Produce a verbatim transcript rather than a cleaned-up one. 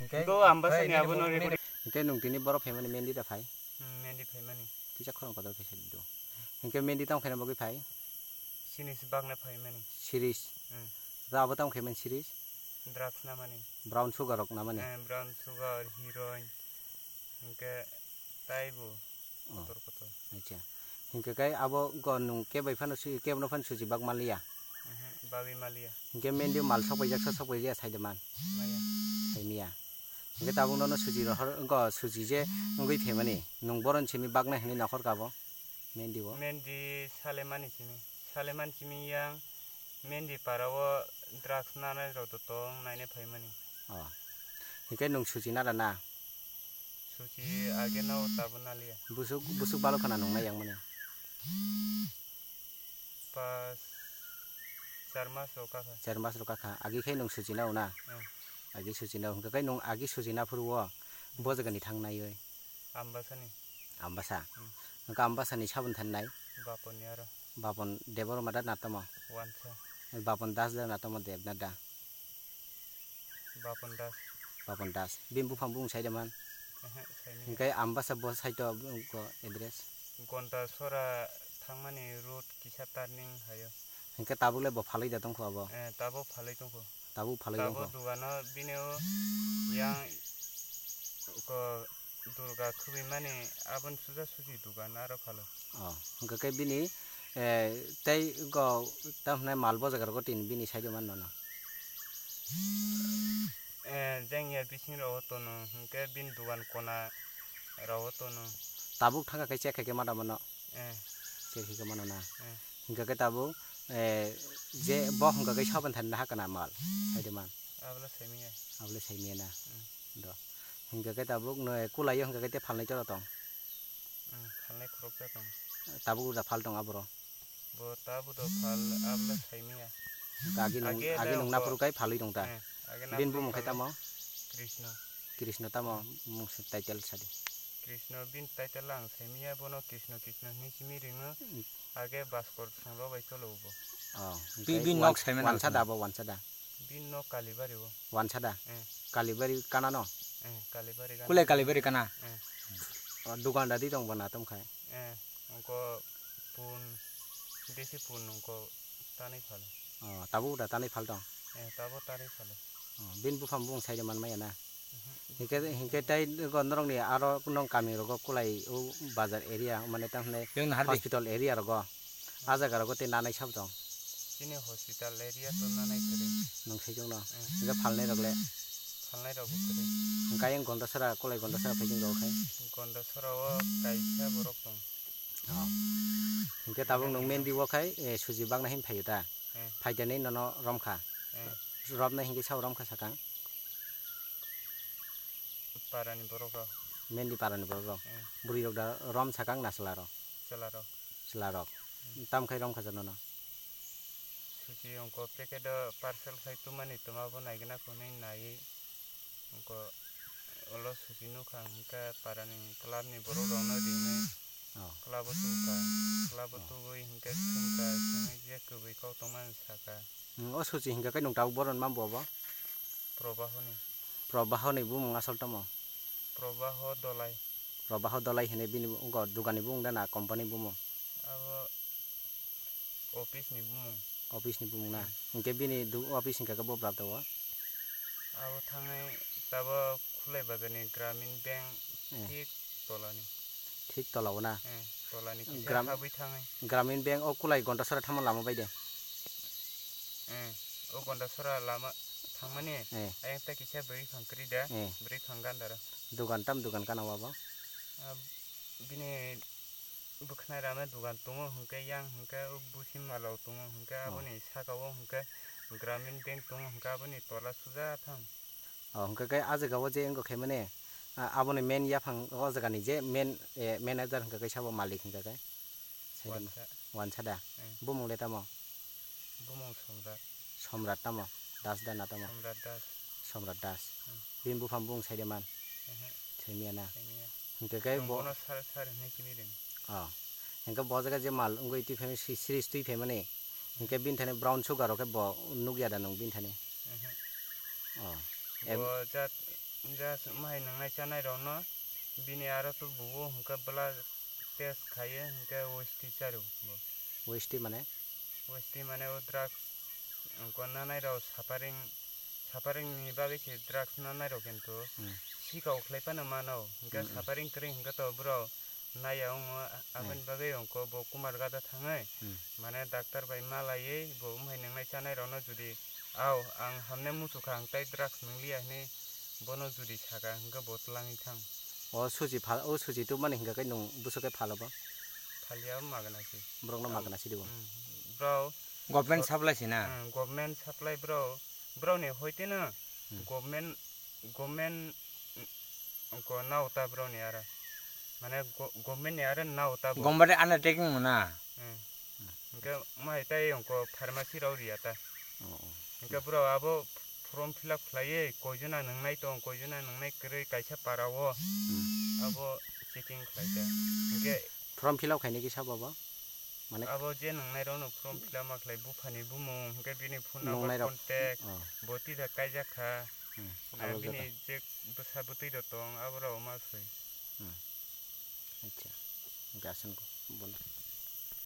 Go Ambasani abo no recording. Hingke nung tini borok phaimani Mendi da phai? Hmm, Mendi phaimani. Kisa khorang kotor khe sadi do. Hingke Mendi tamo khaina bagwi phai? Sinis bagna phaimani. Siris. Hmm. Da abo tamo khaimani siris? Drugs namani. Brown sugar rok namani? Eh, brown sugar, heroin. Hingke taibo. Oh. Kotor kotor. Acha. Hingke kai abo go nung kebo phano su-, kebo no phano suji bak maliya? Mhm, bagwi maliya. Hingke Mendi mal sok paijak sa sok paijak sai de man? Maya. Sai miya. Hingke tabuk nono suji rohor, go suji je wngwi phaimani. Nung boron simi bakna hinwi nokhor kabo? Mendi o? Mendi salemani simi. Saleman simi yang Mendi para o drugs nanai rok to tong naina phaimani. Oh. Hingke nung suji nara na? Suchi age no tabuk naliya. Busuk, busuk balo khana nung na yang mani. Pas char mas rok kakha. Char mas rok kakha. Agi khai nung suchi nao na? Hmm. Agi suchi nao. Hingka kai nung agi suchi na phuru o bo jaga ni thang nai oi. Ambasa ni. Ambasa. Hmm. Hingka Ambasa ni sabun than nai. Bapon ni aro. Bapon Debor mada na tamo. Wansa. Bapon Das da na tamo Debna da. Bapon Das. Bapon Das. Bini buphang bung sai de man. Ehe, sai ni. Hingke Ambasa bo sai to ko address. Gondasora thangmani road kisa turning hayo. Hingke tabuk le bo phalwi da tongkho abo. Eh, tabuk phalwi tongkho. Tabuk phalwi tongkho. Tabuk dugano bini o yang ko Durga khubui mani aboni suja suji dugan aro phalo. Oh, hingke ke bini, eh, tei go tam hwnai mal bo jaga rogo tin bini side o manno no. Eh, jeng ya bising rogo tono, hingke bini dugan kona rogo tono. Tabuk thangka khe check khe mada mano. Eh. Check khe mano na. Eh. Hingke ke tabuk, eh, je bo hingke ke saban than na hakana mal, side man. Abla saimiya. Abla saimiya na. Hmm. Do. Hingke ke tabuk no, eh, kulai yo hingke ke te phalnai choro tong. Hmm, phalnai khoroksa tong. Tabuk da phal tong aboro. Bo tabuk do phal abla saimiya. Agi nung, agi nung na phuru kai phalwi tong ta. Eh, age na bin phuru bumung khai phal tamo? Krishna. Krishna tamo mung se title sadi. Krishna bin title ang saimiya bono Krishna Krishna hinwi simi ringo. Hmm. Age Baskor songlo bai cholo bo. Oh, bin nok saimana wansa da bo wansa da. Bin nok Kalibari o. Wansa da? Eh. Kalibari kana no? Eh, Kalibari kana. Kulai Kalibari kana? Eh. Oh, dugan da di tong bo na tom khai. Eh, ongko pun, desi pun ongko tanai phalo. Oh, tabuk da tanai phal tong? Eh, tabuk tanai phalo. Oh, bin buphang bung sai de man maya na? Mhm. Hingke, hingke tai go norok ni aro nong kami rogo kulai o bazar area mane tam hwnai hospital area rogo. A jaga rogo tei nanai sab tong. Chini hospital area to nanai kwrwi. Nung sejong no. Eh. Hingke phalnai rok le? Phalnai rok bo kwrwi. Hingke ayang Gondasara, kulai Gondasara phaijing rok khai? Gondasara o kaisa borok tong. Oh. Hingke tabuk nung Mendi o khai, eh, suji bakna hin phaio ta? Eh. Phaidani nono romkha. Eh. Romna hingke sao romkha sakang? Parani borok rok. Mendi parani borok rok. Eh. Bwrwi rok da rom sakang na chwla rok? Chwla rok. Chwla rok. Hmm. Tam khai romkha jano no? Suchi ongko packet o parcel khai tumani tuma bo naigwna kwnwi nai. Ongko ulo suchi nukha hwnkhe parani club ni borok rokno ringwi. Oh. Club o tubukha. Club o tubui hwnkhe swngkha, swngwi je kwbwi kok tongmani sakha. Hmm, o suchi hingka khe nung tabuk boron mambo obo? Probahoni. Probahoni bumung asol tamo? Probaho Dolai. Probaho Dolai hene bini ungko dugani bumung da na company bumung? Abo office ni bumung. Office ni bumung na? Hmm. Hingke bini du-, office hingka khe bo bwrap tongo? Abo thangwi tabo Khulai bazar ni Gramin Bank thik tolani. Thik tola o na? Eh, tolani kisa Gram-, habwi thangwi. Gramin Bank o Kulai Gondasara thangma lama bai de? Eh, o Gondasara lama thangmani, eh, ayang ta kisa bwrwi phang kwrwi da, eh, bwrwi phang gandaro. Dugan tam dugan kana o abo? Ah, bini bwkhnai rama dugan tongo hwnkhe, yang hwnkhe o busi malao tongo hwnkhe, oh, aboni saka o hwnkhe Gramin Bank tongo hwnkhe aboni tola suja thang. Oh, hwnkhe khe ah jaga o je wngkha khe mane, ah, aboni main yaphang o jaga ni je main, eh, manager hwnkha khe sabo malik hwnkha khe? Saidima. Wansa. Wansa da? Eh. Bumung le tamo? Bumung Somrat. Somrat tamo? Das da na tamo? Somrat Das. Somrat Das. Hmm. Bini buphang bumung saide man? Ehe. Saimiya na? Saimiya. Hwnkhe khe bo bono sar sar hinwi simi ring. Oh. Hwnkhe bo jaga je mal wngwi twi phaimani si-, series twi phaimani. Hwnkhe bini thani brown sugar rok khe bo nukya da nwng bini thani? Ehe. Oh. Bo jat Just wngmahai nwngnai chanai rokno bini aro to buo hwnkhe blood test khaiwi hwnkhe O S T charo bo. O S T mane? O S T mane o drugs wngkha nanai rok suffering, suffering ni bagwi se drugs nanai rok kintu Hmm. sikao khlai phano mano hwnkhe Hmm, hmm. suffering kwrwi hwnkhe to bro naiya wngo a-, Hmm. aboni bagwi wngkha bo Kumar Gada thangwi Hmm. mane doctor bai malaiwi bo wngmahai nwngnai chanai rokno jodi Au, ang hamne muchukha, ang tai drugs nwngliya hinwi bono jodi saka, hwnkhe bo twlangwi thang. O suji phal, o suji tubmani hwnkha khe nwng bwswk khe phalo bo? Phaliya magna se. Borokno Ang, magna sidi bo? Mm, bro, Government so-, supply se na? Mm, government supply bro, bro ni hoiteno Hmm. government, government, mm, ko nao ta bro ni ara. Mane go-, government ni ara nao ta bo. Government undertaking mo na? Hmm. Hwnkhe mai tei wngkha pharmacy rok riya ta. Oh, oh. Hwnkhe bro abo form fill up khlaiwi koijona nwngnai tong, koijona nwngnai kwrwi kaisa para o Hmm. abo checking khlai ta. Hwnkhe Form fill up khainai kisa baba? Mane abo je nwngnai rokno form fill up ma khlai buphani bumung, hwnkhe bini phone number, Nwngnai rok. contact, Oh. bo tisa kaijak kha. Hmm. Na Abo bini jora. Je bwsa bwtwi rok tong, abo rok ma soi. Hmm. Acha. Hwnkhe aswk bono.